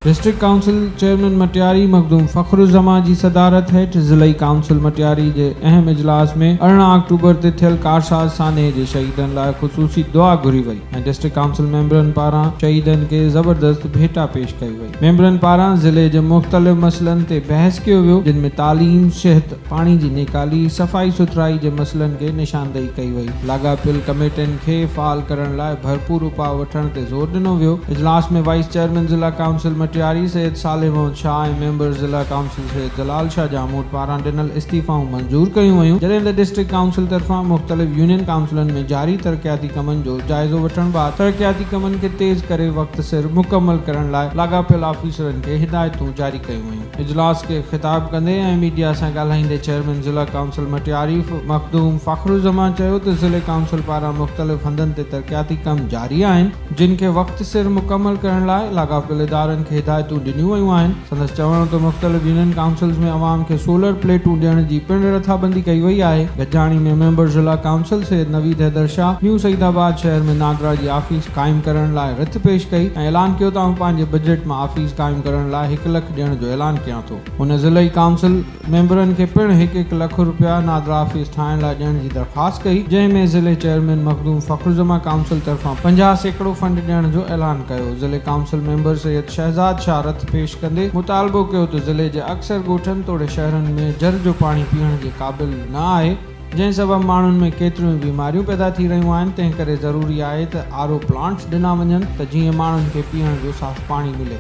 District council chairman Matiari Makhdoom Fakhruzzaman جي صدارت هيٺ ضلعي ڪائونسل مٽياري جي اهم اجلاس ۾ 18 آڪٽوبر تي ٿيل ڪارساز سانحي جي شهيدن لاء خصوصي دعا گهري وئي ۽ ڊسٽرڪٽ ڪائونسل ميمبرن پاران شهيدن کي زبردست ڀيٽا پيش ڪئي وئي. ميمبرن پاران ضلعي جي مختلف مسئلن تي بحث ڪيو ويو جن ۾ تعليم، صحت، پاڻي جي نيڪالي، صفائي سٿرائي جي مسئلن کي نشاندهي ڪئي وئي. لاڳاپيل ڪميٽين کي فعال ڪرڻ لاء ڀرپور اپاء وٺڻ تي زور ڏنو ويو. اجلاس ۾ وائيس چيئرمين ضلع ڪائونسل مٽياري سيد صالح محمد شاهه ۽ ميمبر ضلع ڪائونسل سيد جلال شاهه ڄاموٽ پاران ڏنل استعيفائون منظور ڪيون ويون، جڏهن ته ڊسٽرڪٽ ڪائونسل طرفان مختلف يونين ڪائونسلن ۾ جاري ترقياتي ڪمن جو جائزو وٺڻ بعد ترقياتي ڪمن کي تيز ڪري وقت سر مڪمل ڪرڻ لاء لاڳاپيل آفيسرن کي هدايتون جاري ڪيون ويون. اجلاس کي خطاب ڪندي ۽ ميڊيا سان ڳالهائيندي چيئرمين ضلع ڪائونسل مٽياري مخدوم فخرالزمان چيو ته ضلعي ڪائونسل پاران مختلف هنڌن تي ترقياتي ڪم جاري آهن جن کي وقت سر مڪمل ڪرڻ لاء لاڳاپيل ادارن کي هدايتون ڏنيون ويون آهن. سندس چوڻ هو ته مختلف يونين ڪائونسلز ۾ عوام کي سولر پليٽون ڏيڻ جي پڻ رٿابندي ڪئي وئي آهي. گڏجاڻي ۾ ميمبر ضلع ڪائونسل سيد نويد حيدر شاهه نيو سعيد آباد شهر ۾ نادرا جي آفيس قائم ڪرڻ لاء رٿ پيش ڪئي ۽ اعلان ڪيو ته آئون پنهنجي بجيٽ مان آفيس قائم ڪرڻ لاء هڪ لک ڏيڻ جو اعلان ڪيان ٿو. هن ضلعي ڪائونسل ميمبرن کي پڻ هڪ هڪ لک رپيا نادرا آفيس ٺاهڻ لاء ڏيڻ جي درخواست ڪئي، جنهن ۾ ضلعي چيئرمين مخدوم فخرالزمان ڪائونسل طرفان 50% فنڊ ڏيڻ جو اعلان ڪيو. ضلعي ڪائونسل ميمبر سيد شهزاد شاهه رٿ پيش ڪندي مطالبو ڪيو ته ضلعي جي اڪثر ڳوٺن توڙي شهرن ۾ جر جو پاڻي پيئڻ جي قابل نه آهي، جنهن سبب ماڻهن ۾ ڪيتريون ئي بيماريون پيدا ٿي رهيون آهن، تنهن ڪري ضروري آهي ته آر او پلانٽس ڏنا وڃن ته جيئن ماڻهن کي پيئڻ جو صاف پاڻي ملي،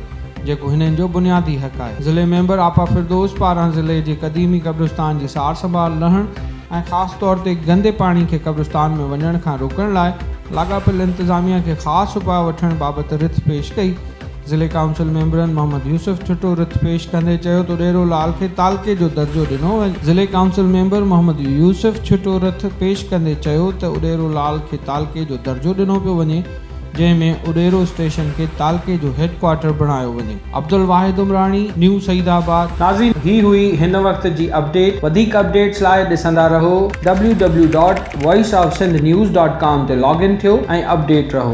جيڪو هنن جو بنيادي حق آهي. ضلعي ميمبر آپا فردوس پاران ضلعي جي قديمي قبرستان جي سار سنڀال لهڻ ۽ خاص طور تي گندي پاڻي کي قبرستان ۾ وڃڻ کان روڪڻ لاء لاڳاپيل انتظاميا کي خاص اپاء وٺڻ بابت رٿ پيش ڪئي. ضلعي ڪائونسل ميمبرن محمد يوسف ٺٽو رٿ پيش ڪندي چيو ته ڏيرو لال کي تعلقي جو درجو ڏنو وڃي. ضلعي ڪائونسل ميمبر محمد يوسف ڇٽو رٿ پيش ڪندي چيو ته اڏيرو لال کي تعلقي جو درجو ڏنو پيو وڃي جنهن ۾ اڏيرو اسٽيشن کي تعلقي جو هيڊ ڪوارٽر بڻايو وڃي. عبدالواحد عمراڻي، نيو سعيد آباد. ناظرين هي هئي هن وقت جي اپڊيٽ وڌيڪ اپڊيٽس لاء ڏسندا رهو W W dot voice of Sindh news dot com تي لاگ ان ٿيو ۽ اپڊيٽ رهو.